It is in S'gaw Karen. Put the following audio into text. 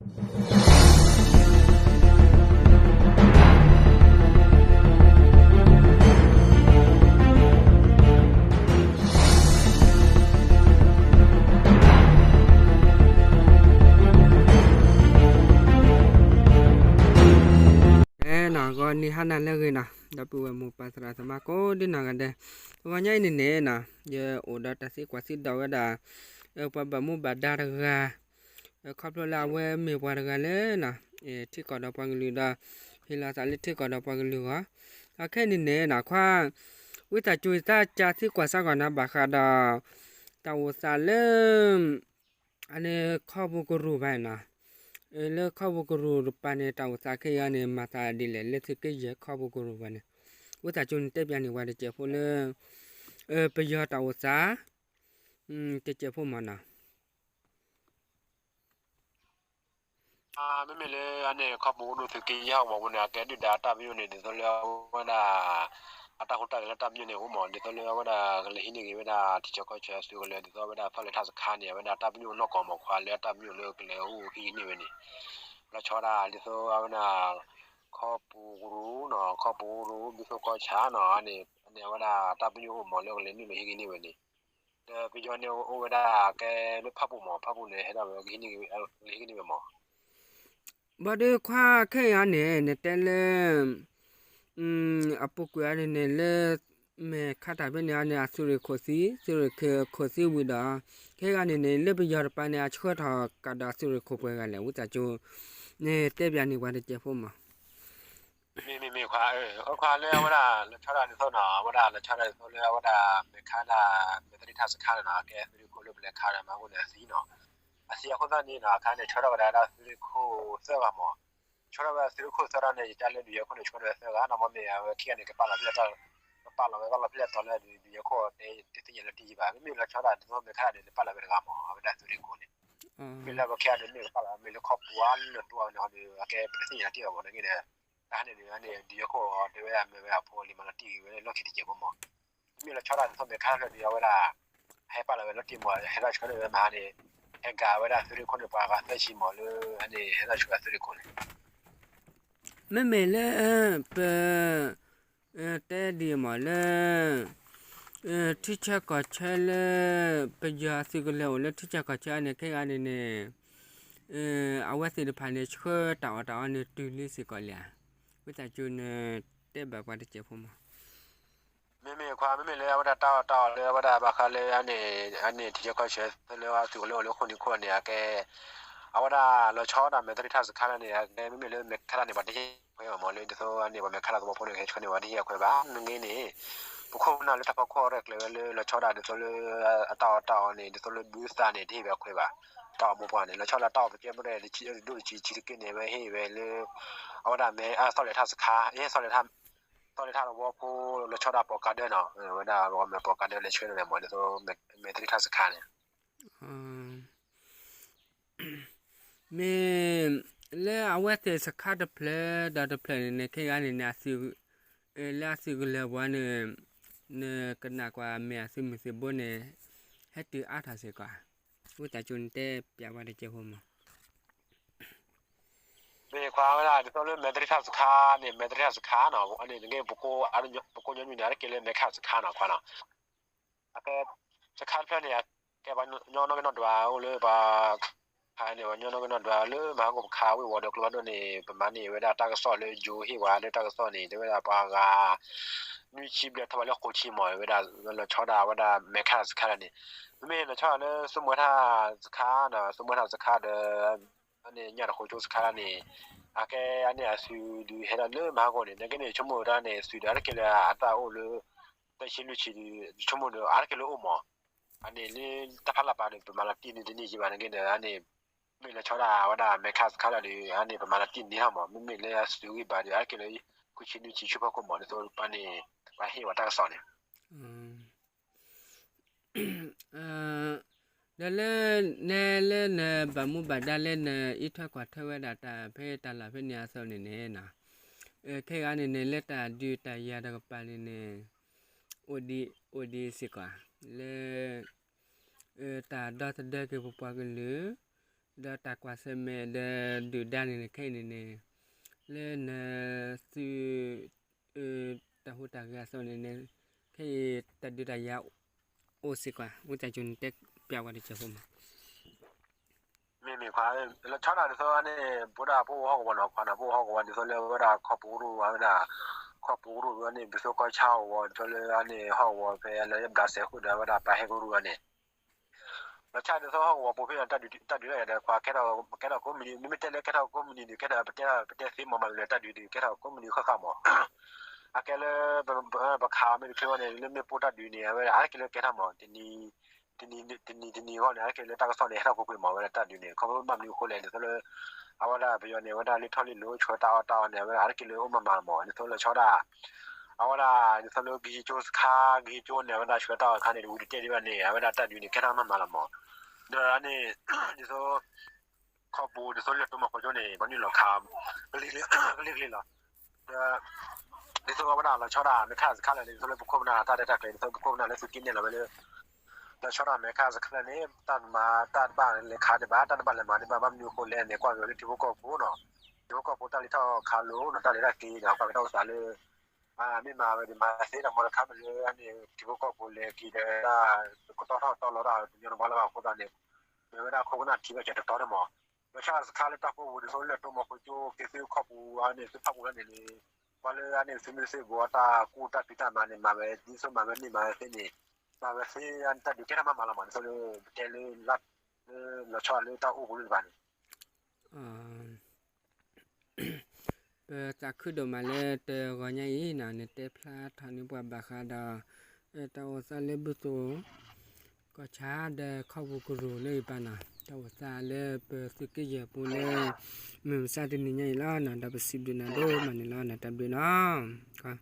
အဲ နီၢ် ဂီၤနံၤဟါနၤလၢအဂ့ၤနီၢ် ဒီပုၢ်ဝဲၢ်မိၢ်ပၢ်သရၣ်သမါကိးဒ်နီၢ်ဂၤဒဲး, တဂီၤညါအံၤန့ၣ်န့ၣ်နီၢ် ယအိၣ်ဒီးတၢ်သံကွၢ်သံဒိးဝဲဒၣ် ပှၤဘၣ်မူဘၣ်ဒါတဂၤ ခီဖျိလၢအဝဲမ့ၢ်ပှၤတဂၤလၢနီၢ် ထံကီၢ်ဒီးပှၤကလုာ်ဒီး ဟ့ၣ်လီၤသးလၢထံကီၢ်ဒီးပှၤကလုာ်အဂီၢ်, အခဲအံၤန့ၣ်န့ၣ်နီၢ် ခွါ ဝံသးစူၤ ယသးစံးသံကွၢ်စ့ၢ်ကီးနၤ ဘၣ်ဃးဒီး တၢ်အိၣ်သးလၢ အန့ၣ်ခီပူၤကရူၢ်ဘၣ်နီၢ်, လၢခီပူၤကရူၢ်တပၤန့ၣ် တၢ်အိၣ်သးခဲအံၤန့ၣ် မၤသးဒ်လဲၣ် လၢသုးက့ယဲၢ်ခီပူၤကရူၢ်ဘၣ်န့ၣ်, ဝံသးစူၤနတဲပျးန့ၢ်ပှၤတစဲးဖိလၢ ပယီၤတၢ်အိၣ်သး တစဲးဖိမးနီၢ်. မ့မ့ၢ်လၢအန့ၣ် ခီပူၤကရူၢ်သုးက့ယဲၢ်ဟီၣ်ကဝီၤပူၤန့ၣ် အကဲဒုၣ်ဒါတၢ်ပညိၣ်န့ၣ် ဒ်သိးလၢအဝဲဒၣ် အတၢ်ဟူးတၢ်ဂဲၤလၢတၢ်ပညိၣ်န့ၣ်အိၣ်မး ဒ်သိးလၢအဝဲဒၣ်ကလဲၤဟံးန့ၢ်ဂ့ၤဝဲဒၣ် ထံဆၢကီၢ်ဆၢသုးကလၢၤ ဒ်သိးအဝဲဒၣ်သီၣ်လဲၤထၣ်စခါန့ၣ် အဝဲဒၣ်တၢ်ပညိၣ်နီၢ်ကီၢ်မး ခွါလၢအတၢ်ပညိၣ်လၢကလဲၤအိၣ်ဟံးန့ၢ်ဝဲန့ၣ် လီၤဆီဒၣ် ဒ်သိးအဝဲဒၣ် ခီပူၤကရူၢ်နီၢ် ခီပူၤကရူၢ် ဒ်သိးကီၢ်ဆၣ်နီၢ် အန့ၣ် အဝဲဒၣ်တၢ်ပညိၣ်အိၣ်မးလၢကလဲၤနုာ်လီၤဟံးန့ၢ်ဝဲန့ၣ် ဒီးပယီၤန့ၣ်အိၣ်ဝဲဒၣ်ကဲလၢဖၣ်ပူၣ်မး ဖၣ်ပူၣ်န့ၣ် ဟဲဒၣ်ဝဲ ကဟံးန့ၢ်ဝဲမး. ဘၣ်ဒီးခွါခဲအံၤန့ၣ် နတဲလၢ အပူၤကွံာ်အန့ၣ်န့ၣ်လၢ မဲာ်ခါတၢ်ဖဲန့ၣ်အန့ၣ် အသုးရ့ၣ်ခိၣ်သံ သုးရ့ၣ်ခိၣ်သံဝံၤဒီး ခဲအံၤန့ၣ်န့ၣ် လၢပယီၤတပၤန့ၣ် အဆှၢထီၣ်ကဒီးအသုးရ့ၣ်ခိၣ်ပှဲၤဂၤလဲၣ် ဝံသးစူၤ နတဲပျးန့ၢ်ပှၤတစဲးဖိမး. မ့မ့ၢ်မ့မ့ၢ်ခွါ အခွါလၢအဝဲဒၣ်လီၤဆီဒၣ်ဒ်သိးနီၢ် အဝဲဒၣ်လီၤဆီဒၣ်ဒ်သိးလၢအဝဲဒၣ်မဲာ်ခါဒၣ် မဲာ်သရံၣ်ထၣ်စခါန့ၣ်နီၢ် ကဲသုးရ့ၣ်ခိၣ်လၢပလဲၤခါဒီးမၤအိၣ်န့ၣ်အသံနီၢ် အသံအဃိသတးန့ၣ်နီၢ် အခါန့ၣ်ဆှၢထီၣ်ဝဲဒၣ်သုးရ့ၣ်ခိၣ်သၢဂၤမး ဆှၢထီၣ်ဝဲဒၣ်သုးရ့ၣ်ခိၣ်သၢဂၤန့ၣ် ယတဲလၢဒုးယဲၢ်ခိၣ်န့ၣ် ဆှၢထီၣ်ဝဲသၢဂၤ နီၢ်မ့မ့ၢ်အဝဲခံဂၤန့ၣ် ကပာ်လီၤဖဲလဲၣ်တီၤ ကပာ်လီၤဝဲဘၣ်လီၤဖဲလဲၣ်တီၤလၢဒုးယဲၢ်ခိၣ်တဲတသ့ၣ်ညါလၢတံၢ်ဘၣ် မ့မ့ၢ်လီၤဆီဒၣ်ဒ်သိးမဲာ်ခါဒၣ်န့ၣ် တပာ်လီၤဝဲတဂၤမး အဝဲဒၣ်သုးရ့ၣ်ခိၣ်န့ၣ် မ့ၢ်လၢပှၤခံဂၤန့ၣ် မ့ၢ်ကပာ်လီၤမ့ၢ်လၢခီပူၤဧါလၢတိၤဧါန့ၣ် အကဲပတသ့ၣ်ညါတံၢ်ဘၣ်မး နဂ့ၢ်န့ၣ် တၢ်ဟဲန့ၣ်န့ၣ် ဒုးယဲၢ်ခိၣ်အီၤတဲဝဲဒၣ်မ့ၢ်ဝဲအဖိလံၤမၤလီၤတံၢ်ဂ့ၤဝဲလၢလီၢ်ခံတစဲးဖိမး မ့ၢ်လီၤဆီဒၣ်ဒ်သိးမဲာ်ခါဖျၢၣ်န့ၣ် အဝဲဒၣ် ဟဲပာ်လီၤဝဲလီၤတံၢ်မး ဟဲထီၣ်ဆှၢန့ၢ်ဝဲမဟါန့ၣ် ဟဲကၤဝဲဒၣ်သုးရ့ၣ်ခိၣ်န့ၣ် ပှၤဂၤသၢဆံမးလၢ အန့ၣ် ဟဲထီၣ်ဆှၢဝဲသုးရ့ၣ်ခိၣ်န့ၣ် မ့မ့ၢ်လၢ ပ တဲဒ်အံၤမးလၢ ထံဆၢကီၢ်ဆၢလၢ ပယီၤအသုးကလၢၤအိၣ်လၢထံဆၢကီၢ်ဆၢအန့ၣ် ခဲအံၤန့ၣ်န့ၣ် အဝဲသ့ၣ်တဖၣ်န့ၣ် ဆှၢတၢ်အီၣ်တၢ်အီန့ၣ်တုၤလံစ့ၢ်ကီးလံဧါ, ဝံသးစူၤန့ၣ် တဲဘၣ်ပှၤတစဲးဖိမး. မ့မ့ၢ်ခွါ မ့မ့ၢ်လၢအဝဲဒၣ်တၢ်အီၣ်တၢ်အီလၢအဝဲဒၣ်ဘၣ်ဃးလၢအန့ၣ် အန့ၣ်ထံဆၢကီၢ်ဆၢလၢအသုးကလၢၤအိၣ်လၢဃိၣ်နံၤခိၣ်န့ၣ် အကဲ အဝဲဒၣ်လီၤဆီဒၣ်မဲာ်သရံၣ်ထၣ်စခါလၢန့ၣ် အကဲမ့မ့ၢ်လၢမဲာ်ခါတၢ်န့ၣ် ပှၤတဟ့ၣ်ခွဲးဘၣ်မး လၢဒ်သိးအန့ၣ် ပှၤမဲာ်ခါတၢ်သဝီဖိန့ၣ် ကဟဲဆှၢန့ၢ် ပှၤတဟ့ၣ်အခွဲးဘၣ် နဂ့ၢ်န့ၣ် ပခိၣ်ပနၢ်လၢတၢ်ဖီခိၣ်ရဲၣ်ကျဲၤဝဲလၢလီၤဆီဒၣ်ဒ်သိးလၢ အတၢ်အီၣ်တၢ်အီန့ၣ် ဒ်သိးလၢဘုသးန့ၣ် တဟ့ၣ်ဝဲအခွဲးဘၣ်, တၢ်အီၣ်မိၢ်ပှၢ်န့ၣ် လီၤဆီဒၣ်တၢ်အီၣ်ပကဲမ့ၢ်ဒၣ် ဒိၣ်တဆံတက့ၢ်န့ၣ် ဝဲဟ့ၣ်ဝဲလၢ အဝဲဒၣ်မဲာ်သီၣ်လဲၤထၣ်စခါ သီၣ်လဲၤထၣ်သီၣ်လဲၤထၣ်သဝီဖိ လီၤဆီဒၣ်ပှၤကါဒၢနီၤ ဝဲဒၣ်ပှၤမဲာ်ပှၤကါဒၢလဲၤဆှၢန့ၢ်မး ဒ်သိးမဲာ်သရံၣ်ထၣ်စခါန့ၣ် မ့ၢ်လၢအဝဲသ့ၣ်စခါတဖျၢၣ်ဒီးတဖျၢၣ်န့ၣ်န့ၣ် ခဲအံၤန့ၣ်န့ၣ် လၢအသုးကလၢၤပူၤန့ၣ် နကနၣ်ကွၢ်မဲာ်အသုးမုၢ်သုးဘိန့ၣ် ဟဲတုၤအါထီၣ်စ့ၢ်ကီး, ဝံသးစူၤနတဲပျးဝဲတကဲဖိမး. မ့ၢ်ခွါဝဲဒၣ် ဒ်သိးလၢမဲာ်သရံၣ်ထၣ်စခါန့ၣ် မဲာ်သရံၣ်ထၣ်စခါနီၤ အန့ၣ်နကဲ ပကိးညီနုၢ်န့ၣ် အါတက့ၢ်လၢမဲာ်ခၣ်စခါနီၤ ခွါနီၤ အကဲ စခါတဖျၢၣ်န့ၣ် ကဲပှၤညီနီၣ်ဂံၢ်နီၣ်ဒွးအိၣ်လၢပှၤ ခါန့ၣ် ပှၤညီနီၣ်ဂံၢ်နီၣ်ဒွးလၢမဟါကိၣ်ပခါဝ့ၢ်ဝီၤဒီးကျိဖးဒိၣ်န့ၣ် ပမၤန့ၢ်ဝဲဒၣ်တၢ်ကစီၣ်လၢယိၤဟ့ၣ်ဝဲလၢတၢ်ကစီၣ်န့ၣ် တဲဝဲဒၣ်ပှၤဂၤ နွံဆံဘျဲၣ်ထီၣ်ဘးလၢဃိးဆံမး ဝဲဒၣ်လီၤဆီဒၣ်ဝဲဒၣ် မဲာ်ခၣ်စခါလၢန့ၣ် မ့မ့ၢ်လီၤဆီဒၣ်လၢ သုးမုၢ်ထၣ်စခါနီၤ သုးမုၢ်ထၣ်စခါဒီး အန့ၣ်ညၣ်တဃိကၠိစခါလၢန့ၣ် အကဲအန့ၣ်အသုးဒုးဟဲဒၣ်လၢမဟါကိၣ်န့ၣ် နကဲန့ၣ် ဆိကမိၣ်တၢ်န့ၣ် သုးဒီးအါတက့ၢ်လၢအတၢ်အိၣ်လၢ သၢဆံလွံၢ်ဆံဒီး ဆိကမိၣ်ဒီးအါတက့ၢ်လၢအိၣ်မး အန့ၣ်လၢတၢ်ဖးလၢ်ပာ်ဒီး ပမၤလီၤတံၢ်န့ၣ်တန့ၢ်က့ဘၣ် နကဲန့ၣ် အန့ၣ် မ့ၢ်လီၤဆီဒၣ်ဝဲဒၣ်မဲာ်ခၣ်စခါလၢဒီး အန့ၣ် ပမၤလီၤတံၢ်န့ၢ်ထီၣ်မး မ့မ့ၢ်လၢအသုးဂံၢ်ဘါဒီး အါတက့ၢ်လၢ ခွံဆံနွံဆံဆူဖီခိၣ်မး ဒ်သိးပှၤန့ၣ် ပှၤဟ့ၣ်ဝဲတၢ်ကစီၣ်န့ၣ် ဒီးလၢ နဲလၢနဘၣ်မူဘၣ်ဒါလၢနအံးထွဲကွၢ်ထွဲဝဲဒၣ်တၢ်ဖဲတၢ်လီၢ်ဖဲန့ၣ်အသိးန့ၣ်န့ၣ်နီၤ, ခဲအံၤန့ၣ်န့ၣ် လၢတၢ်ဒုးတၢ်ယၤတကပၤန့ၣ်န့ၣ် အိၣ်ဒံး အိၣ်ဒံးစ့ၢ်ကီး လၢ တၢ်ဒီသဒၢက့ၤပပှၤကလုာ် ဒီးတၢ်ကွၢ်ဆၢၣ်မဲာ်ဒီးဒုၣ်ဒါန့ၣ်န့ၣ် ခဲအံၤန့ၣ်န့ၣ် လၢနသု တၢ်ဟူးတၢ်ဂဲၤအသိးန့ၣ်န့ၣ် ခဲအံၤတၢ်ဒုးတၢ်ယၤအိၣ်စ့ၢ်ကီး အိၣ်တၢ်ကၠိန့ၣ်တဲပျးဝဲတကၢၢ်ဖိမး မ့မ့ၢ်ခွါ လီၤဆီဒၣ်ဒ်သိးန့ၣ် ပဝဲဒၣ်ပအိၣ်ဟီၣ်ကဝီၤနီၤ ခွါနီၤ ပအိၣ်ဟီၣ်ကဝီၤဒ်သိးလၢဝဲဒၣ်ခီပူၤကရူၢ်ဝဲဒၣ် ခီပူၤကရူၢ်ဝဲန့ၣ် ဒ်သိးကီၢ်ဆၣ်အဂီၤ ဒ်သိးလၢအန့ၣ်ဟီၣ်ကဝီၤဖဲလၢဘျးစဲးဃုာ်ဒီးဝဲဒၣ်ပၢ်ဟဲကရူၢ်ဝဲန့ၣ် လီၤဆီဒၣ်ဒ်သိးဟီၣ်ကဝီၤပူၤဖဲန့ၣ် တၢ်ဒုးတၢ်ယၤဒီး ခွါ ကဲထီၣ်ကိးမုၢ်နံၤ မ့မ့ၢ်တဲလၢကဲထီၣ်ကိးမုၢ်နံၤန့ၣ် ကဲထီၣ်ပတဲသ့မးမးလၢတၢ်ဒုးန့ၣ် ကဲထီၣ်ကိးမုၢ်နံၤဃၣ်ဃၣ်မး အကဲလၢ ပခးမ့ၢ်တချုးဝဲန့ၣ် လၢမ့ၢ်ပိၢ်တၢ်ဒုးန့ၣ် အဝဲအါတက့ၢ်လၢကဲထီၣ်မး တနံၤ တနံၤတနံၤအဂီၢ်န့ၣ် အါတက့ၢ်လၢတၢ်ကစီၣ်န့ၣ် ဟဲထီၣ်ကွ့ၢ်ကွ့ၢ်မး အဝဲဒၣ်တၢ်ဒုးန့ၣ် ခီဖျိဘၣ်မနုၤအဃိလဲၣ် ဒ်သိးလၢ အဝဲဒၣ်ပယီၤန့ၣ် အဝဲဒၣ်လၢထီၣ်လၢလိၤ ဆှၢတၢ်အီၣ်တၢ်အီန့ၣ် အဝဲဒၣ် အါတက့ၢ်လၢအိၣ်မးမးလီၤမး ဒ်သိးလၢဆီဒၣ် အဝဲဒၣ် ဒ်သိးလၢကဟံးကၠိစခါ ကဟံးကၠိန့ၣ် အဝဲဒၣ်ဆှၢတၢ်အီၣ်တခါန့ၣ် တဝံၤတတဲဒံးဘၣ်န့ၣ် အဝဲဒၣ်တၢ်ဒုးန့ၣ် ကဲထီၣ်မးမးလီၤမး ဒီးအန့ၣ် ဒ်သိး ခီပူၤ ဒ်သိးလၢတိမီၤခိၣ်ကၠိန့ၣ် ပှၤနုာ်လီၤခး ကလံၤကလံၤလီၤ ဒီး ဒ်သိးအဝဲဒၣ်လီၤဆီဒၣ် မဲာ်ခါစခါလၢာ်န့ၣ် ဒ်သိးလၢပခိၣ်ပနၢ်တၢ်ရဲၣ်တၢ်ကျဲၤ ဒ်သိးပခိၣ်ပနၢ်လၢသုးက့န့ၣ်လီၤဝဲလၢ လီၤဆီဒၣ်မဲာ်ခါစခါလၢာ်န့ၣ် တၢ်မၤတၢ်တဘၣ်လဲၤခးဒံးဘၣ် တၢ်တဘၣ်လဲၤမၤဒံးဘၣ် ဘၣ်မနုၤအဃိလဲၣ်န့ၣ် ကွၢ်က့ၤလၢထံဖိကီၢ်ဖိနီၤ ထံဖိကီၢ်ဖိတၢ်လဲၤထီၣ်ခးလိာ်နီၤ တၢ်လဲၤတၢ်က့ၤန့ၣ် ပှၤကတၢ်အိၣ်သးလၢ မ့ၢ်မၤဝဲဒ်မၤသ့ဒီး မီတခါမ့ၢ်လၢန့ၣ် ထံဖိကီၢ်ဖိလဲၤက့ၤဒီးဝဲဒၣ် ကတီၢ်ထီၣ်တီလီၤတၢ်တညီတဘျီလၢၤဘၣ်အဃိသတးန့ၣ် မ့ၢ်ဝဲဒၣ်ခိၣ်ကနၣ်ထံဘၣ်စၢၤတတီန့ၣ်မး လီၤဆီဒၣ်စခါလၢတၢ်ကိးပူၤဒ်သိးလၢတိမီၤခိၣ်ကၠိ က့ၤသုခီပူၤအန့ၣ် သုဖၣ်ပူၤလၢန့ၣ်န့ၣ် ပှၤလၢအန့ၣ် သုးမုၢ်သ့ၣ်ဘိးအတၢ်ကူၣ်တၢ်ဖံးတၢ်မၤန့ၣ် မၤဝဲဒ်သိးမၤဝဲန့ၢ်မၤဝဲသ့န့ၣ် မၤဝဲသ့တၢ်ဒုးကဲထီၣ်မးမးလီၤမး ဒ်သိးလၢ ပတဲလၢ လၢလီၤဆီဒၣ်လၢတၢ်အိၣ်ပူၤလၢတဖၣ်န့ၣ် ပသးခုဒိၣ်မးလၢတဂီၤညါအံၤနီၤ နတဲဖျါထီၣ်န့ၢ်ပှၤဘၣ်ဃးဒီး တၢ်အိၣ်သးလၢဘုသိၣ် ကီၢ်ဆၣ်ဒီးခီပူၤကရူၢ်လၢအံၤပၢ်နီၤ တၢ်အိၣ်သးလၢပသုးက့ယဲၢ်ပူၤလၢ မုၢ်မဆါတနံၤညါအံၤလီၤနီၤ ဒီးပစံးဘျုးနၤဒိၣ်မးန့ၣ်လီၤနီၤ တၢ်ဘျုးနီၤ ကွၢ်